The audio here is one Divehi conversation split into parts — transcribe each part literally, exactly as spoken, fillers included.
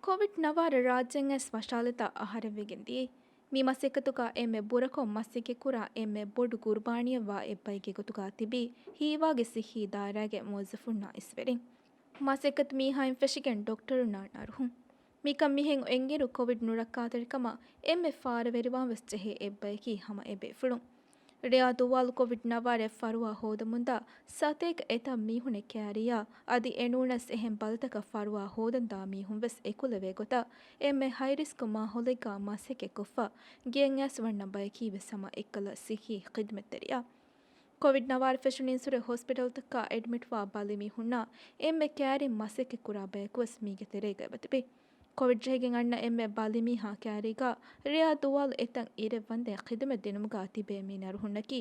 ކޮވިޑް ނަވާރަ ރާއްޖޭން އައިސް ވަށާލިތައް އަހަރެއް ވެގެން ދިޔައީ. މި މަސައްކަތުގަ އެންމެ ބުރަކޮށް މަސައްކަތްކުރާ އެންމެ ބޮޑު ގުރުބާނީއެއްވާ އެއްބައެއްގެ ގޮތުގަ ތިބީ ހީވާގެ ސިއްހީ ދާއިރާގެ މުވައްޒަފުންނާ އިސްވެރިން. މަސައްކަތު މީހާއިން ފެށިގެން ޑޮކްޓަރުންނާ ނަރުހުން. މިކަން މިހެން އެންގިރު ކޮވިޑް ނުރައްކާތެރިކަމަށް އެންމެ ފާރަވެރިވާން ވެސް ޖެހޭ އެއްބަޔަކީ ހަމަ އެ ބޭފުޅުން. ރެޔާ ދުވާލު ކޮވިޑް ނަވާރަ ފަރުވާ ހޯދަމުންދާ ސަތޭކަ އެތައް މީހުނެއް ކައިރިއްޔާ އަދި އެނޫނަސް އެހެން ބަލިތަކަށް ފަރުވާ ހޯދަންދާ މީހުން ވެސް އެކުލެވޭ ގޮތަށް އެންމެ ހައި ރިސްކް މާހައުލެއްގަ މަސައްކަތްކޮށްފަ ގެއަށް އައިސް ވަންނަ ބަޔަކީ ވެސް ހަމަ އެއްކަލަ ސިއްހީ ޚިދުމަތްތެރިޔާ. ކޮވިޑް ނަވާރަ ފެށުނު އިންސުރެ ހޮސްޕިޓަލްތަކަށް އެޑްމިޓްވާ ބަލިމީހުންނާ އެންމެ ކައިރިން މަސައްކަތްކުރާ ބަޔަކުވެސް މީގެ ތެރޭގަ އެބަތިބި. ކޮވިޑް ޖެހިގެން އަންނަ އެންމެ ބަލިމީހާ ކައިރީގަ ރެޔާ ދުވާލު އެތައް އިރެއް ވަންދެން ޚިދުމަތް ދިނުމުގަ ތިބޭ މި ނަރުހުންނަކީ،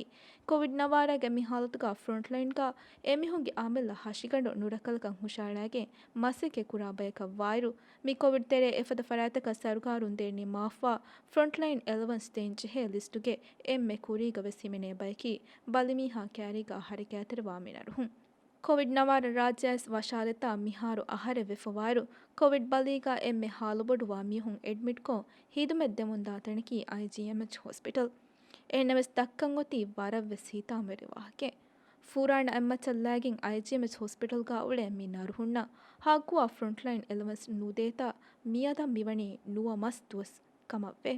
ކޮވިޑް ނަވާރާގެ މި ހާލަތުގަ ފްރޮންޓްލައިންގަ އެމީހުންގެ އަމިއްލަ ހަށިގަނޑު ނުރަކަލަކަށް ހުށައަޅާގެން މަސައްކަތް ކުރާ ބަޔަކަށް ވާއިރު، މި ކޮވިޑް ތެރޭ އެފަދަ ފަރާތްތަކަށް ސަރުކާރުން ދޭން ނިންމާފާ ފްރޮންޓްލައިން އެލަވަންސް ދޭން ޖެހޭ ލިސްޓުގެ އެންމެ ކުރީގަ ވެސް ހިމެނޭ ބަޔަކީ، ބަލިމީހާ ކައިރީގަ ހަރަކާތްތެރިވާ މި ނަރުހުން. ކޮވިޑް ނަވާރަ ރާއްޖެ އައިސް ވަށާލިތާ މިހާރު އަހަރެއް ވެފަވާއިރު، ކޮވިޑް ބަލީގަ އެންމެ ހާލުބޮޑުވާ މީހުން އެޑްމިޓްކޮށް ހިދުމަތް ދެމުންދާ ތަނަކީ އައިޖީއެމްއެޗް ހޮސްޕިޓަލް. އެހެންނަމަވެސް ދައްކަން އޮތީ ވަރަށްވެސް ހިތާމަވެރި ވާހަކައެއް. ފުރާނަ އަތްމައްޗަށް ލައިގެން އައިޖީއެމްއެޗް ހޮސްޕިޓަލްގަ އުޅޭ މި ނަރުހުންނަށް ހައްގުވާ ފްރޮންޓްލައިން އެލަވަންސް ނުދޭތާ މިއަދަށް މިވަނީ ނުވަ މަސް ދުވަސް ކަމަށްވޭ.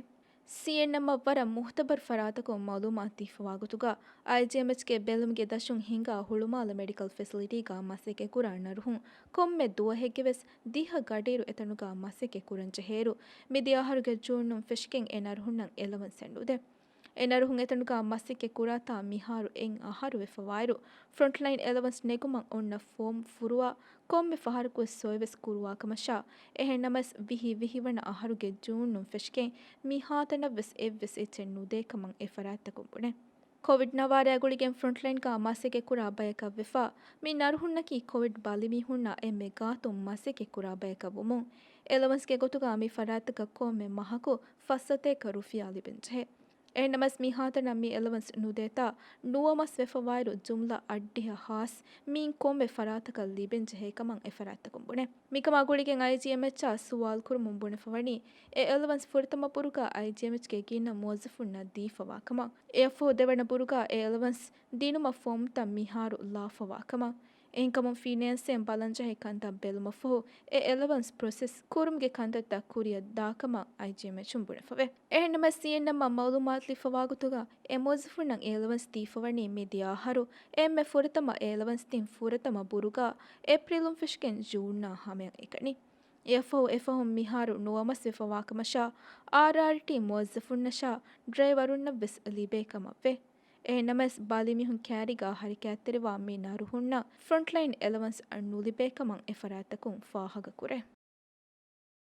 ސީއެންއެމްއަށް ވަރަށް މުހުތަބަރު ފަރާތަކުން މައުލޫމާތު ދީފަވާ ގޮތުގަ، އައިޖީއެމްއެޗްގެ ބެލުމުގެ ދަށުން ހިނގާ ހުޅުމާލު މެޑިކަލް ފެސިލިޓީގަ މަސައްކަތް ކުރާ ނަރުހުން ކޮންމެ ދުވަހެއްގެ ވެސް ދިހަ ގަޑިއިރު އެތަނުގަ މަސައްކަތް ކުރަން ޖެހޭއިރު، މިދިޔަ އަހަރުގެ ޖޫނުން ފެށިގެން އެ ނަރުހުންނަށް އެލަވަންސެއް ނުދޭ. އެ ނަރުހުން އެތަނުގަ މަސައްކަތް ކުރާތާ މިހާރު އެއް އަހަރު ވެފަވާއިރު، ފްރޮންޓްލައިން އެލަވަންސް ނެގުމަށް އޮންނަ ފޯމް ފުރުވާ ކޮންމެ ފަހަރަކުވެސް ސޮއިވެސް ކުރުވާ ކަމަށާ، އެހެންނަމަވެސް ވިހި ވިހި ވަނަ އަހަރުގެ ޖޫނުން ފެށިގެން މިހާތަނަށްވެސް އެއްވެސް އެއްޗެއް ނުދޭ ކަމަށް އެ ފަރާތްތަކުން ބުނޭ. ކޮވިޑް ނަވާރަ ގުޅިގެން ފްރޮންޓްލައިންގަ މަސައްކަތް ކުރާ ބަޔަކަށް ވެފަ، މި ނަރުހުންނަކީ ކޮވިޑް ބަލިމީހުންނާ އެންމެ ގާތުން މަސައްކަތް ކުރާ ބަޔަކަށް ވުމުން، އެލަވަންސްގެ ގޮތުގަ މި ފަރާތްތަކަށް ކޮންމެ މަހަކު ފަސް ސަތޭކަ ރުފިޔާ ލިބެން ޖެހޭ. އެހެންނަމަވެސް މިހާތަނަށް މި އެލަވަންސް ނުދޭތާ ނުވަ މަސް ވެފަވާއިރު، ޖުމްލަ އަށްޑިހަ ހާސް މީން ކޮންމެ ފަރާތަކަށް ލިބެން ޖެހޭ ކަމަށް އެ ފަރާތްތަކުން ބުނޭ. މިކަމާ ގުޅިގެން އައިޖީއެމްއެޗްއާ ސުވާލު ކުރުމުން ބުނެފަވަނީ، އެ އެލަވަންސް ފުރަތަމަ ބުރުގަ އައިޖީއެމްއެޗްގެ ގިނަ މުވައްޒަފުންނަށް ދީފަވާ ކަމަށް. އެއަށްފަހު ދެވަނަ ބުރުގަ އެ އެލަވަންސް ދިނުމަށް ފޯމްތައް މިހާރު ލާފަވާ ކަމަށް. އެހެންކަމުން ފިނޭންސެއް ބަލަންޖެހޭ ކަންތައް ބެލުމަށްފަހު، އެ އެލަވަންސް ޕްރޮސެސް ކުރުމުގެ ކަންތައްތައް ކުރިއަށް ދާކަމަށް އައިޖީއެމްއެޗުން ބުނެފަވޭ. އެހެންނަމަވެސް ސީއެންއެމްއަށް މައުލޫމާތު ލިބިފަވާ ގޮތުގަ، އެ މުވައްޒަފުންނަށް އެ އެލަވަންސް ދީފަވަނީ މި ދިޔަ އަހަރު އެންމެ ފުރަތަމަ އެ އެލަވަންސް ދިން ފުރަތަމަ ބުރުގަ އޭޕްރީލުން ފެށިގެން ޖޫންއާ ހަމަޔަށް އެކަނި. އެއަށްފަހު އެފަހުން މިހާރު ނުވަ މަސް ވެފަވާކަމަށާ، އާރްއާރްޓީ މުވައްޒަފުންނަށާ ޑްރައިވަރުންނަށްވެސް ލިބޭ ކަމަށްވޭ. އެހެންނަމަވެސް، ބަލިމީހުން ކައިރީގަ ހަރަކާތްތެރިވާ މި ނަރުހުންނަށް ފްރޮންޓްލައިން އެލަވަންސް ނުލިބޭ ކަމަށް އެ ފަރާތްތަކުން ފާހަގަކުރޭ.